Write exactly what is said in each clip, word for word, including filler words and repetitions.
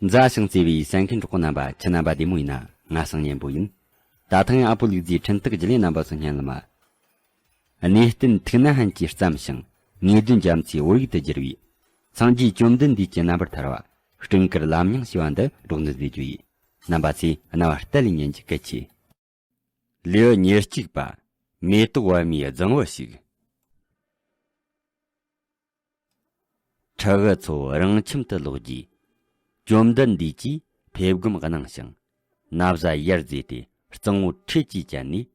མཛའ་ཞིང་བརྩེ་བའི་གསན་མཁན་གྲོགས་པོ་རྣམ་པ། ཁྱེད་རྣམ་པ་བདེ་མོ་ཡིན་ན། ང་སང་གཉན་པོ་ཡིན། ད་ཐེངས་ཨ་ཕོ་ལུག་རྫིའི་འཕྲིན་སྟེགས་བརྒྱུད་ལས་རྣམ་པ་ཚོ་སྙན་ལ་མ། གནས་བརྟན་ཐུགས་ན་ཧན་གྱིས་བརྩམས་ཤིང་། ངེས་དོན་རྒྱ་མཚོའི་བོད་ཡིག་ཏུ་བསྒྱུར་བའི། སངས་རྒྱས་བཅོམ་ལྡན་འདས་ཀྱི་རྣམ་པར་ཐར་བ། སྤྲིན་དཀར་ལམ་རྙིང་ཞེས་པ་འདི་སྒྲོག་ནས་བཟླས་རྒྱུ་ཡིན། རྣམ་པ་ཚོས་རྣ་བ་གཏད་ལས་ཉན་རྒྱུ་གལ་ཆེ། ལེའུ་ཉེར་གཅིག་པ། མེ་ཏོག་པད་མའི་རྫིང་བུ་ཞིག། ཁྲི་གི་ཚོ་རང་ཁྱིམ་དུ་ལོག་རྗེས། བཅོམ་ལྡན་འདས་ཀྱིས་ཕེབས་སྒོམ་གནང་ཞིང་། ན་བཟའ་ཡར་བཟོས་ཏེ་གཙང་བོ་ཁྲིད་ཀྱིས་བཅད་ནས།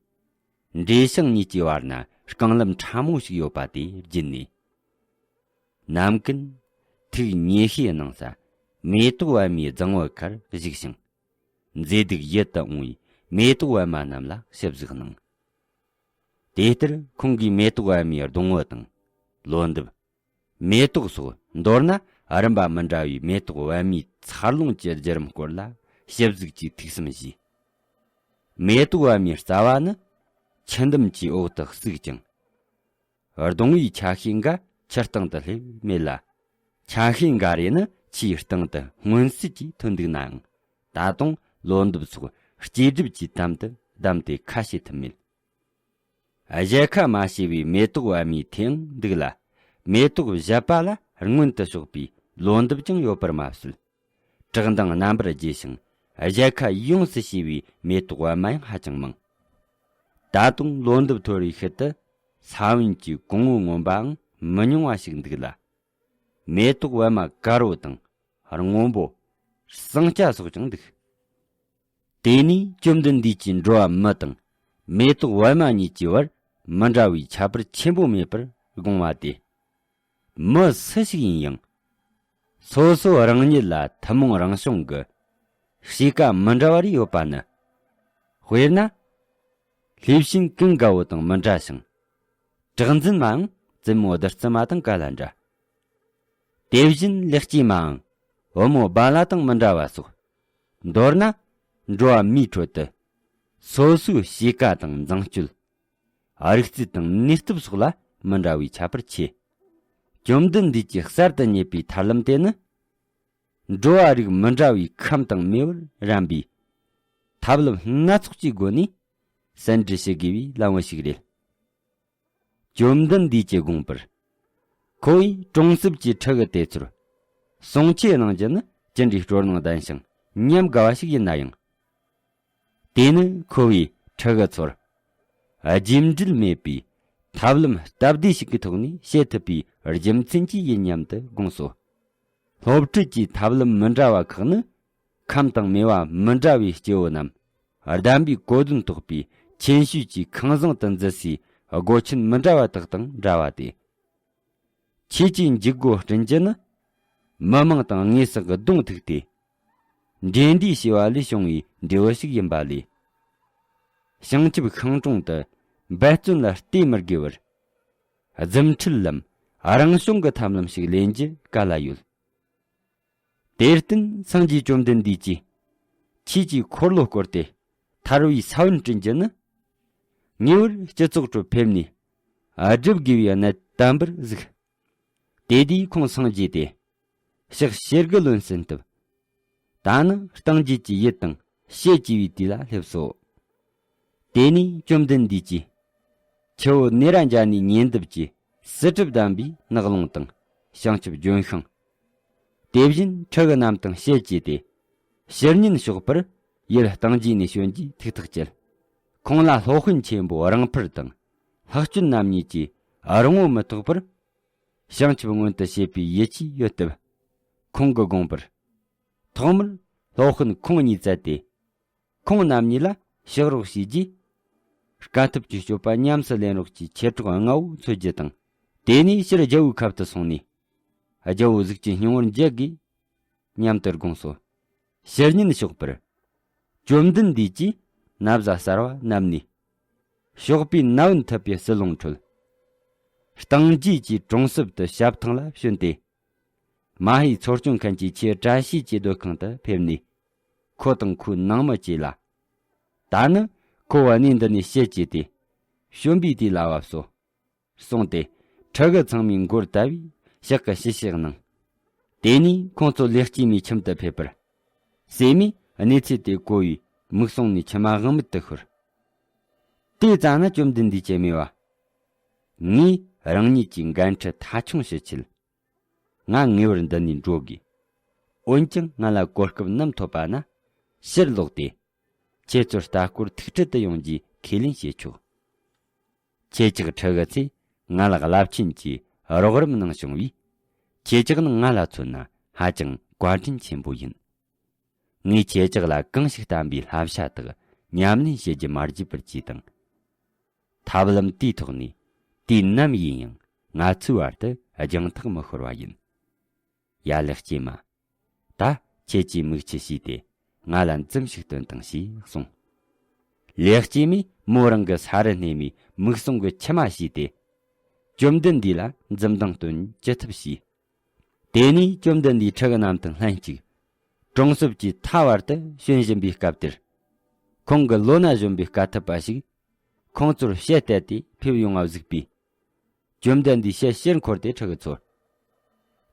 འབྲས་ཞིང་གཉིས་ཀྱི་བར་ན་རྐང་ལམ་ཕྲ་མོ་ཞིག་ཡོད་པ་དེ་བརྒྱུད་ནས། ནམ་ཀུན་ཐུགས་ཉེ་ཤོས་གནང་ས་མེ་ཏོག་པད་མའི་རྫིང་བུ་ཁར་བཞུགས་ཤིང་། མཛེས་སྡུག་ཡིད་དུ་འོང་བའི་མེ་ཏོག་པད་མ་རྣམས་ལ་ཞིབ་གཟིགས་གནང་། དེ་ལྟར་ཁོང་གིས་མེ་ཏོག་པད་མའི་སྡོང་བོ་དང་། ལོ་འདབ། མེ་ཏོག་སོགས། མདོར་ན་རིམ་པ་མི་འདྲ་བའི་མེ་ཏོག་པད་མའི་འཚར་ལོངས་ཀྱི་བརྒྱུད་རིམ་སྐོར་ལ་ཞིབ་གཟིགས་ཀྱིས་ཐུགས་བསམ་བཞེས། མེ་ཏོག་པད་མའི་རྩ་བ་ནི་ཆུ་འདམ་གྱི་འོག་ཏུ་བཙུགས་ཀྱང་། སྡོང་བོའི་ཆ་ཤས་འགའ་ཆུ་སྟེང་དུ་སླེབས་མེད་ལ། ཆ་ཤས་འགའ་རེ་ནི་ཆུའི་སྟེང་དུ་མངོན་གསལ་གྱིས་ཐོན་འདུག་ནའང་། ད་དུང་ལོ་འདབ་སོགས་སྐྱེས་གྲུབ་ཀྱི་གཏམ་དུ་བསྡམས་ཏེ་ཁ་བྱེ་ཐུབ་མེད། གཞལ་ཁ་མ་བྱས་པའི་མེ་ཏོག་པད་མའི་མཐེའང་འདུག་ལ། མེ་ཏོག་བཞད་པ་ལ་སྔོན་དུ་ཕྱོགས་པའི་ལོ་འདབ་ཀྱང་ཡོད་པར་མ་ཟད། བྲག་མདངས་རྣམ་པར་རྒྱས་ཤིང་གཞལ་ཁ་ཡོངས་སུ་ཕྱེ་བའི་མེ་ཏོག་པད་མ་ཡང་ཧ་ཅང་མང་། ད་དུང་ལོ་འདབ་མཐོ་རིས་ཤུལ་དུ་ས་བོན་གྱི་གོང་བུ་མངོན་པའང་མི་ཉུང་བ་ཞིག་འདུག་ལ། མེ་ཏོག་པད་མ་དཀར་པོ་དང་སྔོན་པོ། ཟངས་སྐྱ་སོགས་ཀྱང་འདུག། དེ་ནས་བཅོམ་ལྡན་འདས་ཀྱིས་འགྲོ་བ་མི་དང་མེ་ཏོག་པད་མ་གཉིས་ཀྱི་བར་མི་འདྲ་བའི་ཁྱད་པར་ཆེན་པོ་མེད་པར་དགོངས་པ་སྟེ། མི་སུ་ཞིག་ཡིན་ཡང་། སོ་སོ་རང་ཉིད་ལ་ཐུན་མོང་རང་བྱུང་གི་གཤིས་ཀ་མི་འདྲ་བ་རེ་ཡོད་པ་ནི། དཔེར་ན། ལྷས་བྱིན་ཀུན་དགའ་བོ་དང་མི་འདྲ་ཞིང་། གྲགས་འཛིན་མའང་བཙུན་མོ་བདུད་རྩི་མ་དང་ག་ལ་འདྲ། དེ་བཞིན་ལེགས་སྐྱེས་མའང་བུ་མོ་སྦ་ལ་དང་མི་འདྲ་བ་སོགས། མདོར་ན། འགྲོ་བ་མིའི་ཁྲོད་དུ། སོ་སོའི་གཤིས་ཀ་དང་འཛིང་སྤྱོད། རིག་རྩལ་དང་ནུས་སྟོབས་སོགས་ལ་མི་འདྲ་བའི་ཁྱད་པར་ཆེ། བཅོམ་ལྡན་འདས་ཀྱིས་གསར་དུ་རྙེད་པའི་ཐར་ལམ་དེ་ནི། འགྲོ་བ་རིགས་མི་འདྲ་བའི་ཁམས་དང་མེས་པོར་རམ་པའི་ཐབས་ལམ་སྣ་ཚོགས་ཀྱི་སྒོ་ནས་ཟིན་བྲིས་ཞུ་དགོས་པའི་ལམ་བུ་ཞིག་རེད། བཅོམ་ལྡན་འདས་ཀྱི་དགོངས་པར། ཁོ་བོས་གྲོང་གསེབ་ཀྱི་ཁྲི་གི་དེ་ཚོར་གསུང་ཆོས་གནང་རྒྱུ་ནི་ཅི་འདྲའི་སྤྲོ་སྣང་ལྡན་ཞིང་ཉམས་དགའ་བ་ཞིག་ཡིན་ན་ཡང་། དེ་ནི་ཁོ་བོས་ཁྲི་གི་ཚོར་རྒྱས་འབྲིང་མེད་པའི་ཐབས་ལམ་སྟབས་བདེ་ཞིག་གི་ཐོག་ནས་བྱེད་ཐུབ་པའི་རྒྱུ་མཚན་གྱིས་ཡིན་སྙམ་དུ་དགོངས་སོ། སློབ་ཁྲིད་ཀྱི་ཐབས་ལམ་མི་འདྲ་བ་ཁག་ནི། ཁམས་དང་མེས་པ་མི་འདྲ་བའི་སྐྱེ་བོ་རྣམས་གདམས་པའི་གོ་དོན་རྟོགས་པའི་མཁྱེན་ཤེས་ཀྱིས་ཁང་བཟང་དུ་འཛུལ་སའི་སྒོ་ཆེན་མི་འདྲ་བ་དག་དང་འདྲ་བ་སྟེ། ཆོས་ཀྱི་འཇུག་སྒོ་བསྐྲུན་རྒྱུ་ནི། མི་མང་དང་དངོས་སུ་གདོང་ཐུག་སྟེ། འབྲེལ་འདྲིས་བྱས་པ་ལས་བྱུང་བའི་འབྲས་བུ་ཞིག་ཡིན་པ་ལས། བྱང་ཆུབ་ཤིང་དྲུང་དུ་འབད་བརྩོན་ལ་བལྟས་མི་དགོས་པར། རྫུ་འཕྲུལ་ལམ་རང་བྱུང་གི་ཐབས་ལམ་ཞིག་ལེན་རྒྱུ་ག་ལ་ཡོད། དེར་བརྟེན་སངས་རྒྱས་བཅོམ་ལྡན་འདས་ཀྱིས་ཆོས་ཀྱི་འཁོར་ལོ་བསྐོར་ཏེ་ཐར་བའི་ས་བོན་བསྐྲུན་རྒྱུ་ནི། ངེས་པར་སྤྱི་ཚོགས་ཁྲོད་ཕེབས་ནས་བསྒྲུབ་དགོས་པའི་གནད་དམ་པར་གཟིགས། དེ་དུས་ཁོང་སངས་རྒྱས་ཏེ། ཕྱག་ཕྱི་དགུ་ལོན་ཟིན་སྟབས། ད་ནི་སྟེང་རྒྱས་ཀྱི་ཡུལ་དང་ཕྱོགས་བཅུ་པའི་དུས་ལ་སླེབས་སོ། དེ་ནས་བཅོམ་ལྡན་འདས་ཀྱིས། ཆུ་བོ་ནེ་ར་ཛ་ནའི་ཉེ་འདབས་ཀྱི་བསིལ་གྲིབ་ལྡན་པའི་ནགས་ཀློང་དང་བྱང་ཆུབ་ལྗོན་ཤིང་། དེ་བཞིན་ཁྲི་གི་རྣམས་དང་ཕྱོགས་བཅུ་སྟེ། ཕྱི་ཉིན་ཞོགས་པར་ཡུལ་སྟེང་རྒྱས་ནས་བྱོན་རྒྱུའི་ཐུགས་ཐག་བཅད། ཁོང་ལ་སློབ་དཔོན་ཆེན་པོ་རིང་འཕུར་དང་ལྷག་སྤྱོད་རྣམ་གཉིས་ཀྱིས་རིང་བོ་མི་ཐོགས་པར། བྱང་ཆུབ་མངོན་དུ་བྱེད་པའི་ཡིད་ཆེས་ཡོད་སྟབས། ཁོང་གི་དགོངས་པར། ཐོག་མར་སློབ་དཔོན་ཁོང་གཉིས་བཙལ་ཏེ། ཁོང་རྣམ་གཉིས་ལ་ཕྱག་རོགས་བྱས་རྗེས། དཀའ་ཐུབ་ཀྱི་སྤྱོད་པ་ཉམས་སུ་ལེན་རོགས་ཀྱི་མཆེད་གྲོགས་ལྔ་བོ་འཚོལ་རྒྱུ་དང་། དེ་ནས་ཕྱིར་རྒྱལ་པོའི་ཁབ་ཏུ་སོང་ནས། རྒྱལ་པོ་གཟུགས་ཀྱི་སྙིང་པོར་འགྱུར་དགོས། སྙམ་དུ་དགོངས་སོ། ཕྱི་ཉིན་ཞོགས་པར། བཅོམ་ལྡན་འདས་ཀྱིས་ན་བཟའ་གསར་བ་བསྣམས་ནས། ཞོགས་པའི་ན་བུན་འཐིབས་པའི་བསིལ་རླུང་ཁྲོད། སྟེང་རྒྱས་ཀྱི་གྲོང་གསེབ་ཏུ་ཞབས་ཐང་ལ་བྱོན་ཏེ། མ་ཧེའི་ཚོ་སྐྱོང་མཁན་གྱི་ཆེ་བཀྲ་ཤིས་ཀྱི་སྡོད་ཁང་དུ་ཕེབས་ནས། ཁོ་དང་ཁོའི་ནང་མི་བཅས་ལ། ད་ནི་ཁོ་བ་གནས་འདི་ནས་ཕྱིར་བྱས་ཏེ། བྱོན་པའི་དུས་ལ་བབས་སོ། གསུངས་ཏེ། ཕྲུ་གུ་ཚང་མའི་མགོར་བཏབ་པས་ཕྱག་གི་ཕྱི་བཤགས་གནང་། དེ་ནས་ཁོང་ཚོ་ལེགས་སྐྱེས་མའི་ཁྱིམ་དུ་ཕེབས་པར། ཟེར་མོས་གནས་ཚུལ་དེ་གོ་བས་མིག་ཟུང་ནས་མཆི་མ་དབང་མེད་དུ་ཤོར། དེ་ཙམ་ན་བཅོམ་ལྡན་འདས་ཀྱིས་སྨྲས་པ། ངས་རང་ཉིད་ཀྱི་འགན་འཁྲི་མཐའ་འཁྱོངས་ཞུ་ཆེད། ང་ངེས་པར་འདི་ནས་འགྲོ་དགོས། འོན་ཀྱང་ང་ལ་གོ་སྐབས་ནམ་ཐོབ་པ་ན་ཕྱིར་ལོག་སྟེ། ཁྱེད་ཚོར་ལྟ་སྐོར་ཐུགས་ཁྲལ་དུ་ཡོང་རྒྱུའི་ཁས་ལེན་བྱེད་ཆོག་ཁྱེད་ཅག་ཕྲུ་གུ་ཚོས་ང་ལ་རླབས་ཆེན་གྱི་རོགས་རམ་གནང་བྱུང་བས། ཁྱེད་ཅག་ནི་ང་ལ་མཚོན་ན་ཧ་ཅང་བཀའ་དྲིན་ཆེན་པོ་ཡིན། ངས་ཁྱེད་ཅག་ལ་གང་ཞིག་བསྟན་པའི་བསླབ་བྱ་དག་ཉམས་ལེན་བྱེད་རྒྱུ་མ་བརྗེད་པར་གྱིས་དང་། ཐབས་ལམ་དེའི་ཐོག་ནས་དུས་ནམ་ཡིན་ཡང་ང་ཚོའི་བར་དུ་རྒྱང་ཐག་མི་ཤོར་བ་ཡིན། ཡ་ལེགས་སྐྱེས་མ། ད་ཁྱེད་ཀྱིས་མིག་ཆུ་ཕྱིས་ཏེ་ང་ལ་མཚམས་ཤིག་སྟོན་དང་ཞེས་གསུངས། ལེགས་སྐྱེས་མས་མོ་རང་གི་ས་རུ་སྣེ་མོའི་མིག་ཟུང་གི་མཆི་མ་ཕྱིས་ཏེ། བཅོམ་ལྡན་འདས་ལ་འཛུམ་མདངས་སྟོན་ཅི་ཐུབ་བྱས། དེ་ནས་བཅོམ་ལྡན་འདས་ཕྲུ་གུ་རྣམས་དང་ལྷན་ཅིག་གྲོང་གསེབ་ཀྱི་མཐའ་བར་དུ་བྱོན་བཞིན་པའི་སྐབས་དེར། ཁོང་གི་ལོ་ན་གཞོན་པའི་དཀའ་ཐུབ་པ་ཞིག་ཁོང་ཚོར་ཞལ་གཏད་དེ་ཕེབས་ཡོང་བ་གཟིགས་པས། བཅོམ་ལྡན་འདས་ཞལ་ཕྱིར་འཁོར་ཏེ་ཕྲུ་གུ་ཚོར།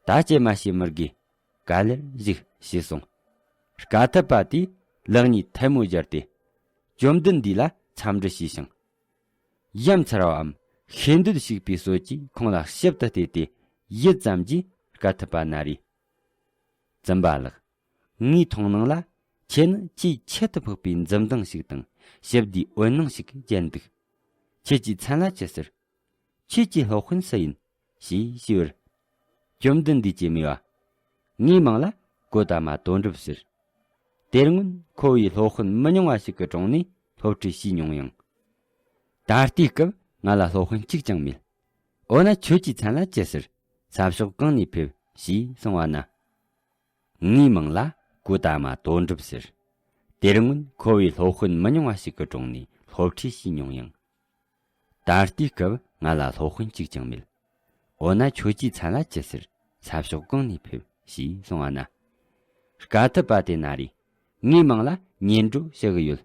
ད་ཅི་མ་བྱེད་མི་དགོས། ག་ལེར་བཞུགས་ཞེས་གསུངས། དཀའ་ཐུབ་པ་དེས་ལག་གཉིས་ཐལ་མོ་སྦྱར་ཏེ། བཅོམ་ལྡན་འདས་ལ་འཚམས་འདྲི་ཞུས་ཤིང་། ཡ་མཚར་བའམ་ཤེས་འདོད་ཞིག་པའི་བསོད་ཀྱིས་ཁོང་ལ་ཞིབ་ཏུ་བལྟས་ཏེ་ཡུད་ཙམ་གྱིས་དཀའ་ཐུབ་པ་ན་རེ། བཙུན་པ་ལགས། ངའི་མཐོང་སྣང་ལ་ཁྱེད་ནི་ཆེས་ཁྱད་དུ་འཕགས་པའི་འཛུམ་མདངས་ཤིག་དང་ཞི་བདེའི་འོད་སྣང་ཞིག་ཅན་འདུག་ཁྱེད་ཀྱི་མཚན་ལ་ཅི་ཟེར། ཁྱེད་ཀྱི་སློབ་དཔོན་སུ་ཡིན། ཞེས་ཞུས་པར། བཅོམ་ལྡན་འདས་ཀྱིས་སྨྲས་པ། ངའི་མིང་ལ་གོ་ཏ་མ་དོན་གྲུབ་ཟེར། དེ་སྔོན་ཁོ་བོས་སློབ་དཔོན་མི་ཉུང་བ་ཞིག་གི་དྲུང་ནས་སློབ་ཁྲིད་བྱས་མྱོང་ཡང་། ད་ལྟའི་སྐབས་ང་ལ་སློབ་དཔོན་གཅིག་ཀྱང་མེད། འོ་ན་ཁྱོད་ཀྱི་མཚན་ལ་ཅི་ཟེར། ས་ཕྱོགས་གང་ནས་ཕེབས། ཞེས་གསུངས་པ་ན། ངའི་མིང་ལ་གོ་ཏ་མ་དོན་གྲུབ་ཟེར། དེ་སྔོན་ཁོ་བོས་སློབ་དཔོན་མི་ཉུང་བ་ཞིག་གི་དྲུང་ནས་སློབ་ཁྲིད་བྱས་མྱོང་ཡང་། ད་ལྟའི་སྐབས་ང་ལ་སློབ་དཔོན་གཅིག་ཀྱང་མེད། འོ་ན་ཁྱོད་ཀྱི་མཚན་ལ་ཅི་ཟེར། ས་ཕྱོགས་གང་ནས་ཕེབས། ཞེས་གསུངས་པ་ན། དཀའ་ཐུབ་པ་དེ་ན་རེ། ངའི་མིང་ལ་ཉེར་འགྲོ་ཞུ་གི་ཡོད།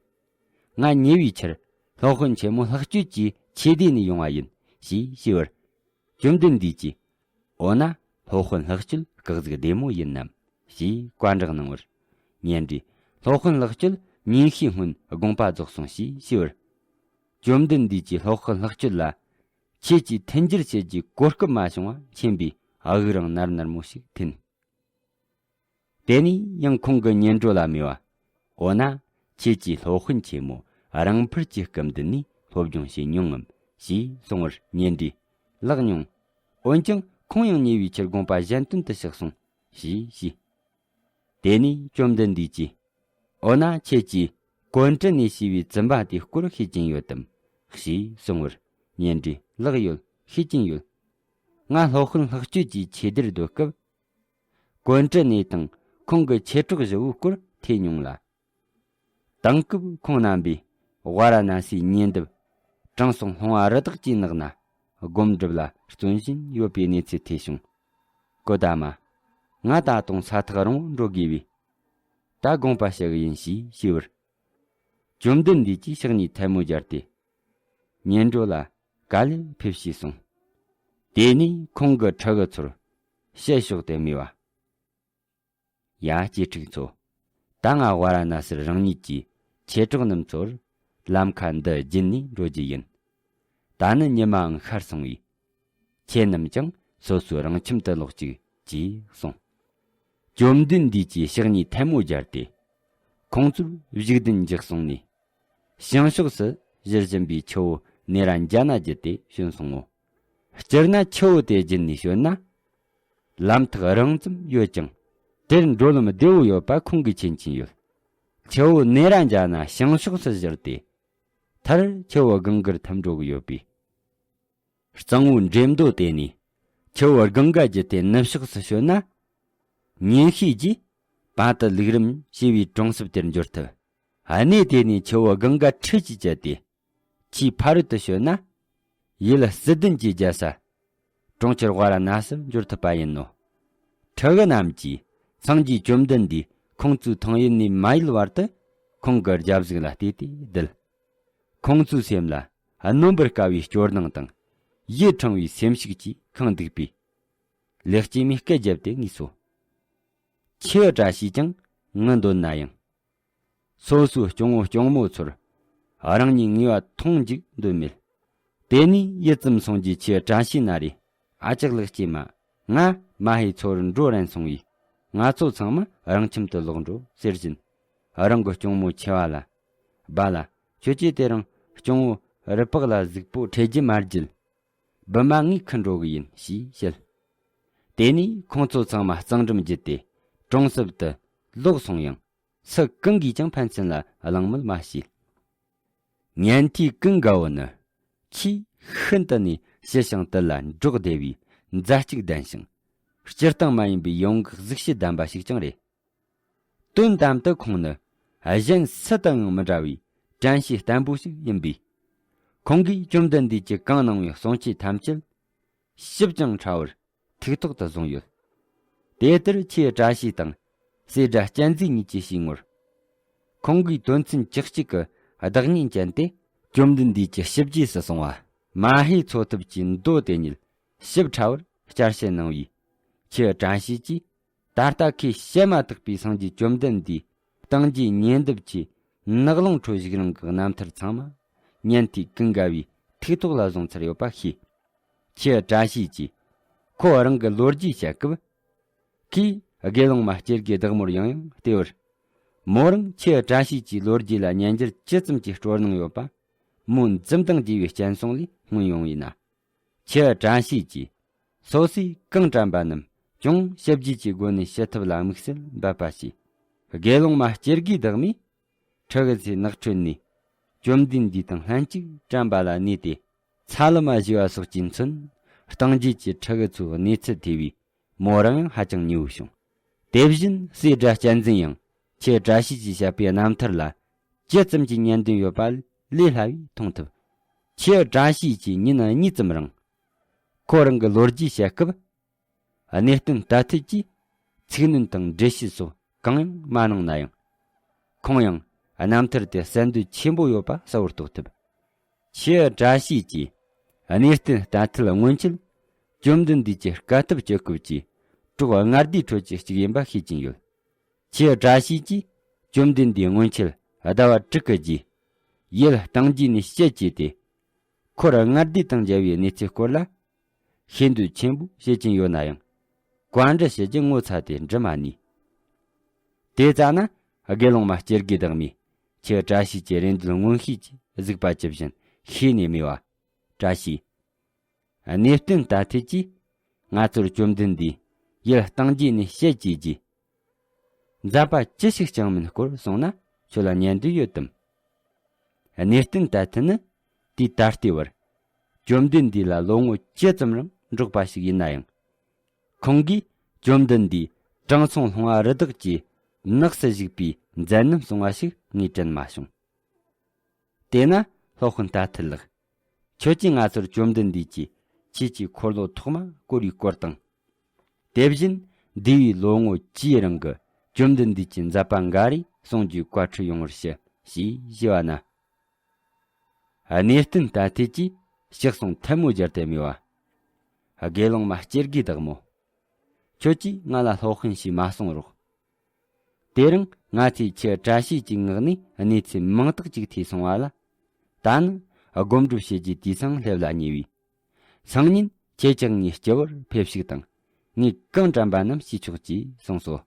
ང་ཉེ་བའི་ཆར་སློབ་དཔོན་ཆེན་མོ་ལྷག་སྤྱོད་ཀྱི་ཆོས་སྡེ་ནས་ཡོང་བ་ཡིན། ཞེས་ཞུས་པར། བཅོམ་ལྡན་འདས་ཀྱིས། འོ་ན་སློབ་དཔོན་ལྷག་སྤྱོད་སྐག་གཟུགས་བདེ་མོ་ཡིན་ནམ། ཞེས་བཀའ་འདྲི་གནང་བར། ཉེར་འགྲོས། སློབ་དཔོན་ལྷག་སྤྱོད་ཉིན་ཤས་སྔོན་དགོངས་པ་རྫོགས་སོང་ཞེས་ཞུས་པར། བཅོམ་ལྡན་འདས་ཀྱིས་སློབ་དཔོན་ལྷག་སྤྱོད་ལ། ཁྱེད་ཀྱིས་མཐུན་འགྱུར་བྱེད་རྒྱུའི་གོ་སྐབས་མ་བྱུང་བ་མཁྱེན་པས་དབུགས་རིང་ནར་ནར་མོ་ཞིག་འཐེན། དེ་ནས་ཡང་ཁོང་གིས་ཉེར་འགྲོ་ལ་སྨྲས་པ། འོ་ན་ཁྱེད་ཀྱིས་སློབ་དཔོན་ཆེན་མོ་རིང་འཕུར་གྱི་སྐུ་མདུན་ནས་སློབ་སྦྱོང་བྱས་མྱོང་ངམ། ཞེས་གསུངས་པར། ཉེར་འགྲོས། ལགས་མྱོང་། འོན་ཀྱང་ཁོང་ཡང་ཉེ་བའི་ཆར་དགོངས་པ་གཞན་དོན་དུ་གཤེགས་སོང་། ཞེས་ཞུས། དེ་ནས་བཅོམ་ལྡན་འདས་ཀྱིས། འོ་ན་ཁྱེད་ཀྱིས་ཀོན་ཀྲི་ནེ་ཞེས་པའི་བཙུན་པ་དེའི་སྐོར་ཤེས་ཀྱིན་ཡོད་དམ། ཞེས་གསུངས་པར། ཉེར་འགྲོས། ལགས་ཡོད། ཤེས་ཀྱིན་ཡོད། ང་སློབ་དཔོན་ལྷག་སྤྱོད་ཀྱི་ཆོས་སྡེར་སྡོད་སྐབས། ཀོན་ཀྲི་ནེ་དང་ཁོང་གི་མཆེད་གྲོགས་བཞི་བོའི་སྐོར་ཐོས་མྱོང་ལ། དེང་སྐབས་ཁོང་རྣམ་པས་ཝཱ་ར་ཎ་སིའི་ཉེ་འདབས་དྲང་སྲོང་ལྷུང་བ་རི་དྭགས་ཀྱི་ནགས་ན་སྒོམ་སྒྲུབ་ལ་བརྩོན་བཞིན་ཡོད་པའི་གནས་ཚུལ་ཐོས་བྱུང་། གོ་ཏ་མ། ང་ད་དུང་ས་ཐག་རིང་བོར་འགྲོ་དགོས་པས། ད་དགོངས་པ་ཞུ་གི་ཡིན། ཞེས་ཞུས་པར། བཅོམ་ལྡན་འདས་ཀྱིས་ཕྱག་གཉིས་ཐལ་མོ་སྦྱར་ཏེ། ཉེར་འགྲོ་ལ་ག་ལེར་ཕེབས་ཞེས་གསུངས། དེ་ནས་ཁོང་གི་ཕྲུ་གུ་ཚོར་ཞལ་ཕྱོགས་ཏེ་སྨྲས་པ། ཡ་གཅེས་ཕྲུག་ཚོ། ད་ང་ཝཱ་ར་ཎ་སིར་རང་ཉིད་ཀྱི་མཆེད་གྲོགས་རྣམས་ཚོར་ལམ་ཁ་འདི་བརྒྱུད་ནས་འགྲོ་རྒྱུ་ཡིན། ད་ནི་ཉི་མའང་ཤར་སོང་བས། ཁྱེད་རྣམས་ཀྱང་སོ་སོའི་རང་ཁྱིམ་དུ་ལོག་ཅིག་ཅེས་གསུངས། བཅོམ་ལྡན་འདས་ཀྱིས་ཕྱག་གཉིས་ཐལ་མོ་སྦྱར་ཏེ། ཁོང་ཚོར་བཞུགས་གདན་འཇགས་གསུངས་ནས། བྱང་ཕྱོགས་སུ་བཞུར་བཞིན་པའི་ཆུ་བོ་ནེ་ར་ཛྙཱ་ན་བརྒྱུད་དེ་བྱོན་སོང་ངོ་། སྤྱིར་ན་ཆུ་བོ་དེ་བརྒྱུད་ནས་བྱོན་ན། ལམ་ཐག་རིང་ཙམ་ཡོད་ཀྱང་། དེར་འགྲོ་ལམ་བདེ་བོ་ཡོད་པ་ཁོང་གིས་མཁྱེན་གྱིན་ཡོད། ཆུ་བོ་ནེ་ར་ཛྙཱ་ན་བྱང་ཕྱོགས་སུ་བཞུར་ཏེ། མཐར་ཆུ་བོ་གངྒཱར་ཐིམ་འགྲོ་གི་ཡོད་པས། གཙང་བོའི་འགྲེམས་རྡོ་དེ་ནས་ཆུ་བོ་གངྒཱ་བརྒྱུད་དེ་ནུབ་ཕྱོགས་སུ་བྱོན་ན། ཉིན་ཤས་རྗེས་པཱ་ཏི་ལུག་རམ་ཞེས་པའི་གྲོང་གསེབ་དེར་འབྱོར་ཐུབ། གནས་དེ་ནས་ཆུ་བོ་གངྒཱ་འཕྲུལ་གྱིས་བཅད་དེ། ཆུའི་ཕ་རོལ་ཏུ་བྱོན་ན། ཡུལ་སྲིད་ལྡན་གྱི་རྒྱལ་ས། གྲོང་ཁྱེར་ཝཱ་ར་ཎ་སིར་འབྱོར་ཐུབ་པ་ཡིན་ནོ། ཕྲུ་གུ་རྣམས་ཀྱིས་སངས་རྒྱས་བཅོམ་ལྡན་འདས་ཁོང་ཚོའི་ཐང་ཡུལ་ནས་མ་ཡལ་བར་དུ་ཁོང་གི་རྒྱབ་གཟུགས་ལ་བལྟས་ཏེ་བསྡད། ཁོང་ཚོའི་སེམས་ལ་གནོན་པར་དཀའ་བའི་སྐྱོ་སྣང་དང་། ཡིད་ཕྲེང་བའི་སེམས་ཤུགས་ཀྱིས་ཁེངས་འདུག་པས། ལེགས་སྐྱེས་མས་སྐད་བརྒྱབ་སྟེ་ངུས་སོ། ཁྱི་བཀྲ་ཤིས་ཀྱང་ ངུ་འདོད་ན་ཡང་། སོ་སོའི་སྐྱོང་བོ་སྐྱོང་མོ་ཚོར་རང་ཉིད་ངེས་པ་མཐོང་འཇུག་འདོད་མེད། དེ་ནས་ཡིད་ཙམ་སོང་རྗེས་ཁྱེད་བཀྲ་ཤིས་ན་རེ། ཨ་ཅག་ལགས་སྐྱེས་མ། ང་མ་ཧེ་ཚོར་འགྲོ་རན་སོང་བས། ང་ཚོ་ཚང་མ་རང་ཁྱིམ་དུ་ལོག་འགྲོ་ཟེར་བཞིན། རང་གི་སྐྱོང་མོ་ཆེ་བ་ལ། སྦ་ལ། ཁྱོད་ཀྱིས་དེ་རིང་སྐྱོང་བོ་རི་པགས་ལ་གཟུགས་པོ་ཁྲེལ་རྒྱུ་མ་བརྒྱུད། བུ་མ་ངས་ཁུར་འགྲོ་གི་ཡིན་ཞེས་བཤད། དེ་ནས་ཁོང་ཚོ་ཚང་མ་གཙང་འགྲམ་བརྒྱུད་དེ་གྲོང་གསེབ་ཏུ་ལོག་སོང་ཡང་། སུ་གང་གིས་ཀྱང་ཕན་ཚུན་ལ་གླེང་མོལ་མ་བྱས། ཉན་ཐོས་ཀུན་དགའ་བོ་ནི། ཆེས་ཤིན་ཏུ་ནས་ཞི་ཞིང་དུལ་ལ་འགྲོགས་བདེ་བའི་མཛའ་གཅུགས་ལྡན་ཞིང་། སྤྱིར་བཏང་མ་ཡིན་པའི་ཡོངས་འགག་གཟུགས་བྱད་ལྡན་པ་ཞིག་ཀྱང་རེད། དོན་དམ་དུ་ཁོང་ནི་གཞན་སུ་དང་ཡང་མི་འདྲ་བའི་དྲན་ཤེས་བརྟན་པོ་ཞིག་ཡིན་པས། ཁོང་གིས་བཅོམ་ལྡན་འདས་ཀྱིས་གང་གནང་བའི་གསུང་ཆོས་ཐམས་ཅད་ཞིབ་ཅིང་ཕྲ་བར་ཐུགས་ཐོག་ཏུ་བཟུང་ཡོད། དེ་ལྟར་ཁྱེད་བཀྲ་ཤིས་དང་སྲས་སྒྲ་གཅན་གཟན་གཉིས་ཀྱི་ཞིང་ངོར། ཁོང་གིས་དོན་ཚན་བཅུ་གཅིག་གི་བདག་ཉིད་ཅན་ཏེ། བཅོམ་ལྡན་འདས་ཀྱི་ཞིབ་རྒྱས་སུ་གསུངས་པ། མ་ཧེ་འཚོ་ཐབས་ཀྱི་མདོ་དེ་ཉིད་ཞིབ་ཕྲ་བར་བསྐྱར་བཤད་གནང་བས། ཁྱེད་བཀྲ་ཤིས་ཀྱིས། ད་ལྟ་ཁོས་བཤད་མ་ཐག་པའི་སངས་རྒྱས་བཅོམ་ལྡན་འདས་བཏང་རྒྱུའི་ཉེ་འདབས་ཀྱི་ནགས་ཀློང་ཁྲོད་བཞུགས་རིང་གི་རྣམ་ཐར་ཚང་མ་ཉན་ཐོས་ཀུན་དགའ་བོའི་ཐུགས་ཐོག་ལ་བཟུང་ཚར་ཡོད་པ་ཤེས། ཁྱེད་བཀྲ་ཤིས་ཀྱིས་ཁོ་རང་གི་ལོ་རྒྱུས་བཤད་སྐབས། ཁོས་དགེ་སློང་མ་སྐྱེ་དགུའི་བདག་མོར་ཡང་ཡང་བལྟས་པར། མོ་རང་ཁྱེད་བཀྲ་ཤིས་ཀྱི་ལོ་རྒྱུས་ལ་ཉན་རྒྱུར་ཇི་ཙམ་གྱིས་སྤྲོ་སྣང་ཡོད་པ། མོའི་འཛུམ་མདངས་རྒྱས་པའི་སྤྱན་ཟུང་ལས་མངོན་ཡོང་བས་ན། ཁྱེད་བཀྲ་ཤིས་ཀྱིས་སོ་སོས་གང་དྲན་པ་རྣམས་ཀྱང་ཞིབ་རྒྱས་ཀྱི་སྒོ་ནས་ཞུ་ཐབས་ལ་དམིགས་བསལ་འབད་པ་བྱས། དགེ་སློང་མ་སྐྱེ་དགུའི་བདག་མོས་ཁྲི་གི་ཚེ་ནགས་ཁྲོད་ནས་བཅོམ་ལྡན་འདས་དང་ལྷན་ཅིག་དྲན་པ་ལ་གནས་ཏེ། ཚ་ལུ་མ་ཞུ་བ་སོགས་ཀྱིས་མཚོན་བཏང་རྒྱུ་གྱི་ཁྲི་གི་ཚོའི་གནས་ཚུལ་ཐོས་པས་མོ་རང་ཡང་ཧ་ཅང་མྱོས་བྱུང་། དེ་བཞིན་སྲས་སྒྲ་གཅན་གཟན་ཡང་ཁྱེད་བཀྲ་ཤིས་ཀྱིས་བཤད་པའི་རྣམ་ཐར་ལ་ཇི་ཙམ་གྱི་ཉན་འདུན་ཡོད་པ་ལས་སླ་བས་མཐོང་ཐུབ། ཁྱེད་བཀྲ་ཤིས་ཀྱིས་ཉིན་གཉིས་ཙམ་རིང་ཁོ་རང་གི་ལོ་རྒྱུས་བཤད་སྐབས། གནས་བརྟན་རྟ་ཐུལ་གྱིས་ཚིག་སྣོན་དང་འགྲེལ་བཤད་སོགས་གང་ཡང་མ་གནང་ན་ཡང་། ཁོང་ཡང་རྣམ་ཐར་དེ་གསལ་འདོད་ཆེན་པོ་ཡོད་པ་གསལ་བོར་རྟོགས་ཐུབ། ཁྱེད་བཀྲ་ཤིས་ཀྱིས་གནས་བརྟན་རྟ་ཐུལ་སྔོན་ཆད་བཅོམ་ལྡན་འདས་ཀྱི་དཀའ་ཐུབ་སྤྱོད་སྐབས་ཀྱི་གྲོགས་ལྔ་སྡེའི་ཁྲོད་ཀྱི་གཅིག་ཡིན་པ་ཤེས་ཀྱིན་ཡོད། ཁྱེད་བཀྲ་ཤིས་ཀྱིས་བཅོམ་ལྡན་འདས་སྔོན་ཆད་ཟླ་བ་དྲུག་གི་རྗེས་ཡུལ་སྟེང་རྒྱས་ནས་ཞལ་གྱེས་ཏེ། འཁོར་ལྔ་སྡེ་དང་མཇལ་བའི་གནས་ཚུལ་སྐོར་ལ། ཤེས་འདོད་ཆེན་པོ་བྱེད་ཀྱིན་ཡོད་ན་ཡང་། བཀའ་འདྲི་བྱེད་རྒྱུ་ངོ་ཚ་སྟེ་འདྲི་མ་ནུས། དེ་ཙ་ན་དགེ་སློང་མ་སྐྱེ་དགུའི་བདག་མོས་ཁྱེད་བཀྲ་ཤིས་ཀྱི་རེ་འདོད་མངོན་ཤེས་ཀྱིས་གཟིགས་པ་ཇི་བཞིན་ཤེས་ནས་སྨྲས་པ། བཀྲ་ཤིས། གནས་བརྟན་རྟ་ཐུལ་གྱིས་ང་ཚོར་བཅོམ་ལྡན་འདས་ཡུལ་སྟེང་རྒྱས་ནས་ཞལ་གྱེས་རྗེས། མཛད་པ་ཅི་ཞིག་བསྐྱངས་མིན་སྐོར་གསུངས་ན་ཁྱོད་ལ་ཉན་འདོད་ཡོད་དམ། གནས་བརྟན་རྟ་ཐུལ་ནི་དུས་ད་ལྟའི་བར་བཅོམ་ལྡན་འདས་ལ་ལོ་ངོ་བཅུ་ཙམ་རིང་འགྲོགས་པ་ཞིག་ཡིན་ན་ཡང་། ཁོང་གིས་བཅོམ་ལྡན་འདས་དྲང་སྲོང་ལྷུང་བ་རི་དྭགས་ཀྱི་ནགས་སུ་བཞུགས་པའི་མཛད་རྣམ་གསུང་བ་ཞིག་ངས་དྲན་མ་བྱུང་། དེས་ན་སློབ་དཔོན་རྟ་ཐུལ་ལགས། ཁྱོད་ཀྱིས་ང་ཚོར་བཅོམ་ལྡན་འདས་ཀྱིས་ཁྱེད་ཀྱི་འཁོར་ལོ་ཐོག་མ་བསྐོར་བའི་སྐོར་དང་། དེ་བཞིན་འདས་པའི་ལོ་ངོ་བཅུའི་རིང་གི་བཅོམ་ལྡན་འདས་ཀྱི་མཛད་པ་འགའ་རེ་གསུང་རྒྱུའི་བཀའ་ཁྲིད་ཡོང་བར་ཞུ་ཞེས་ཞུས་པ་ན། གནས་བརྟན་རྟ་ཐུལ་གྱིས་ཕྱག་ཟུང་ཐལ་མོ་སྦྱར་ཏེ་སྨྲས་པ། དགེ་སློང་མ་སྐྱེ་དགུའི་བདག་མོ། ཁྱོད་ཀྱིས་ང་ལ་སློབ་དཔོན་ཞེས་མ་གསུང་རོགས། དེ་རིང་ང་ཚོས་ཁྱེད་བཀྲ་ཤིས་ཀྱི་ངག་ནས་གནས་ཚུལ་མང་དག་ཅིག་ཐོས་སོང་བ་ལ། ད་ནི་སྒོམ་སྒྲུབ་བྱེད་རྒྱུའི་དུས་སང་སླེབས་ལ་ཉེ་བས། སང་ཉིན་ཁྱེད་ཀྱང་ངའི་སྤྱི་བོར་ཕེབས་ཤིག་དང་། ངས་གང་དྲན་པ་རྣམས་ཞུས་ཆོག་ཅེས་གསུངས་སོ།